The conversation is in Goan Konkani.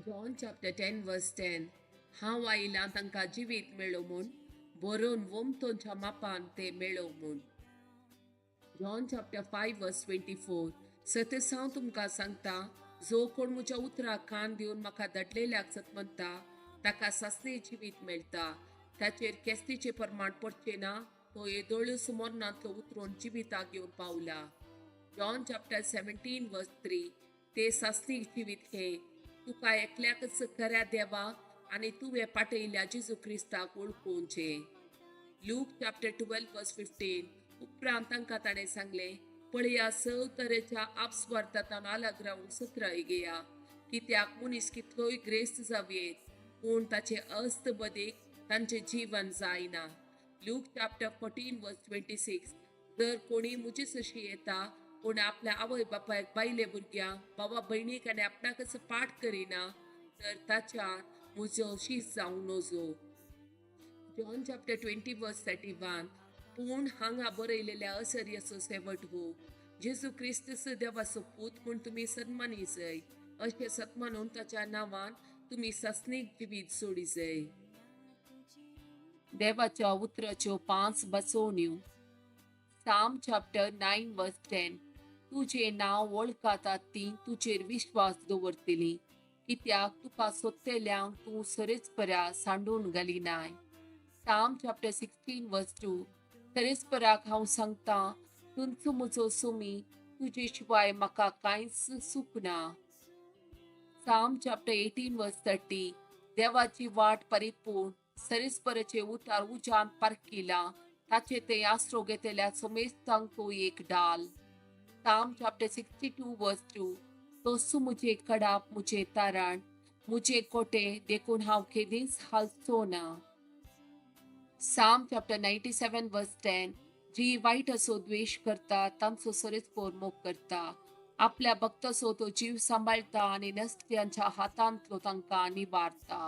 John chapter 10 verse 10. हांव आयलां तांकां जिवीत मेळो म्हूण, बरोवन वोमतोंच्या मापान ते मेळो म्हूण. John chapter 5 verse 24. सतेस हांव तुमकां सांगता, जो कोण म्हज्या उतराक कान दिवन म्हाका धाडलेल्याक सतमनता ताका सासणे जिवीत मेळटा. ताचेर केस्तीचें प्रमाण पडचें ना, तो येदोळूच मरणांतलो उतरून जिविताक येवन पावला. John chapter 17 verse 3. ते सासणीक जिवीत हें, तुका एकल्याकच खऱ्या देवा आनी तुवें पाठयल्या जेजू क्रिस्ताक वळखुचें. Luke chapter 12 verse 15. उपरांत तांकां ताणें सांगलें, पळया, सव तरेच्या आपस्वार्थांत आलग रावून सत्राय घेया, कित्याक मनीस कितलोय ग्रेस्त जावयेत पूण ताचे अस्त बदीक तांचें जीवन जायना. Luke chapter 14 verse 26. जर कोणी म्हजे सरशी येता पूण आपल्या आवय बापायक, बायले भुरग्यांक, बाबा भयणीक आनी आपणाकच पाठ करिना तर ताच्यान म्हजो शीस जावं नजो. John chapter 20 verse 31. पूण हांगा बरयलेल्या असर्याचो शेवट हो, जेजू क्रिस्तस देवाचो पूत म्हूण तुमी सन्मानी जाय, अशें सत्मानून ताच्या नांवान तुमी सासणीक जिवीत सोडी जाय. देवाच्या उतराच्यो पांच बसवण्यो. Psalm chapter 9 verse 10. तुजें नांव वळखतात ती तुजेर विश्वास दवरतली, कित्याक तुका सोदतल्यांक तूं सरेच पऱ्या सांडून घालिनाय. Psalm chapter 16 verse 2. सरेस्पराक हांव सांगता, तुंचो म्हजो सुमी, तुजे शिवाय म्हाका कांयच सूख ना. Psalm chapter 18 verse 30. देवाची वाट परिपूर्ण, सरेस्पराचे उतार उज्यान पारकिला, ताचे ते आसरो घेतल्या समेस्तांक तो एक डाल. Psalm chapter 62 verse 2. तोसू म्हजे कडाप, म्हजें तारण, म्हजे कोटे, देखून हांव केदींच हालचो ना. Psalm chapter 97 verse 10. जी वायट असो द्वेश करता तांचो सरेस्पोर मोग करता, आपल्या भक्ताचो तो जीव सांबाळटा आनी नसत्यांच्या हातांतलो तांकां निवारता.